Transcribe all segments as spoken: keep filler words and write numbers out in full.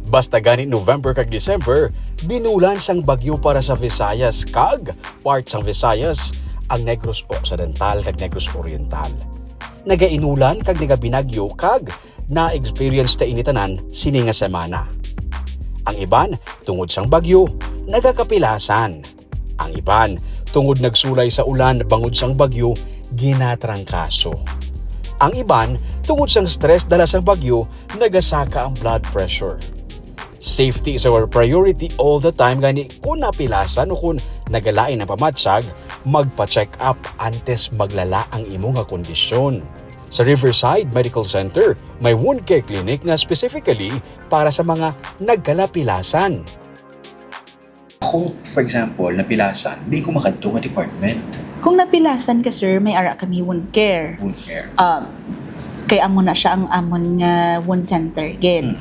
Basta gani November kag December, binulan sang bagyo para sa Visayas kag part sang Visayas, ang Negros Occidental kag Negros Oriental. Nagainulan kag nagabinagyo kag na-experience ta ini tanan sini nga semana. Ang iban, tungod sang bagyo, nagakapilasan. Ang iban, tungod nagsulay sa ulan bangod sang bagyo, ginatrangkaso. Ang iban, tungod sang stress dala sang bagyo, nagasaka ang blood pressure. Safety is our priority all the time, gani kung napilasan o kung nagalain ang pamatyag, magpa-check up antes maglala ang imo nga kondisyon. Sa Riverside Medical Center, may wound care clinic nga specifically para sa mga nagkalapilasan. Ako, for example, napilasan, di ko makadto nga department. Kung napilasan ka, sir, may ara kami wound care. Wound care. Um, kay amo na siya ang amon nga wound center gid. Mm.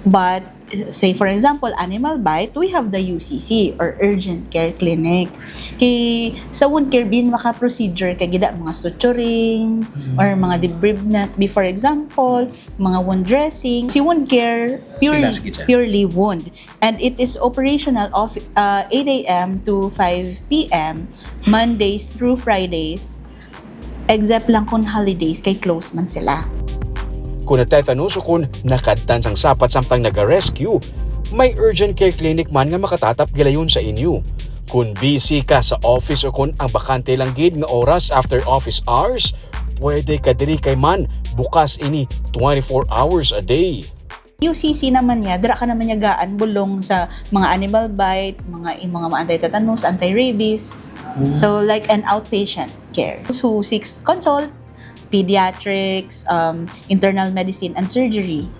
But say for example, animal bite, we have the U C C or urgent care clinic. Kay sa wound care, bin maka-procedure kay gida mga suturing or mga debridement, be for example, mga wound dressing. Si wound care purely Pilas gid siya. Purely wound, and it is operational of uh, eight a.m. to five p.m. Mondays through Fridays, except lang kung holidays kay close man sila. Kung na-tetanus o kung nakadtan sang sapat samtang naga-rescue, may urgent care clinic man nga makatatap gilayon sa inyo. Kung busy ka sa office o kung ang bakante lang gid nga oras after office hours, pwede ka diri kay man bukas ini twenty-four hours a day. U C C naman niya, dira ka naman niya gaan bulong sa mga animal bite, mga mga anti-tetanus, anti-rabies. So like an outpatient care. Who seeks consult, pediatrics, um, internal medicine and surgery.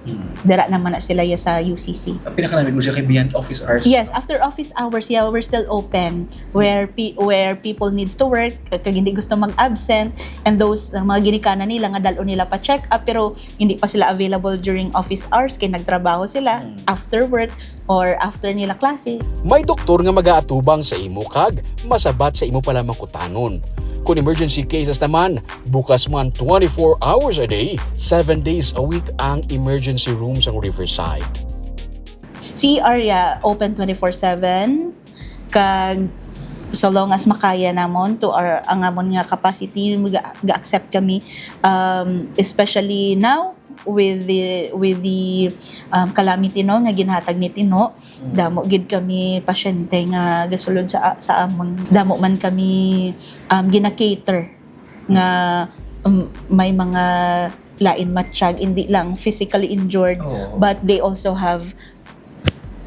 Dira naman na sila ya sa U C C. Ang pinakanamit mo siya kay beyond office hours. Yes, after office hours, yeah, we're still open where pe- where people needs to work, kag hindi gusto mag-absent, and those uh, mga ginikanan nila nga dal-o nila pa check up pero hindi pa sila available during office hours kay nagtrabaho sila after work or after nila klase. May doktor nga magaatubang sa imo kag masabat sa imo palamangkutanon. Kung emergency cases naman, bukas man twenty-four hours a day, seven days a week ang emergency room sang Riverside. Si area open twenty-four seven, kag so long as makaya namon to our ang amon nga capacity, ga- ga-accept kami, um, especially now with the with the um, calamity, no, nga ginhatag ni Tino. Damo gid kami pasyente nga gasulod sa sa amon, damo man kami um, gina-cater nga um, may mga lain matsyag, hindi lang physically injured, Oo. But they also have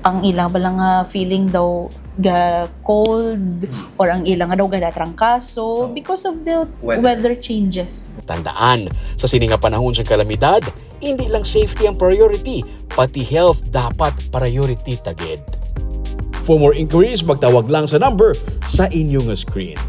ang ilang bala nga feeling daw ga cold or ang ilang daw gadatrangkaso because of the Weather. Weather changes. Tandaan, sa sini nga panahon sa kalamidad, hindi lang safety ang priority, pati health dapat priority ta gid. For more inquiries, magtawag lang sa number sa inyo nga screen.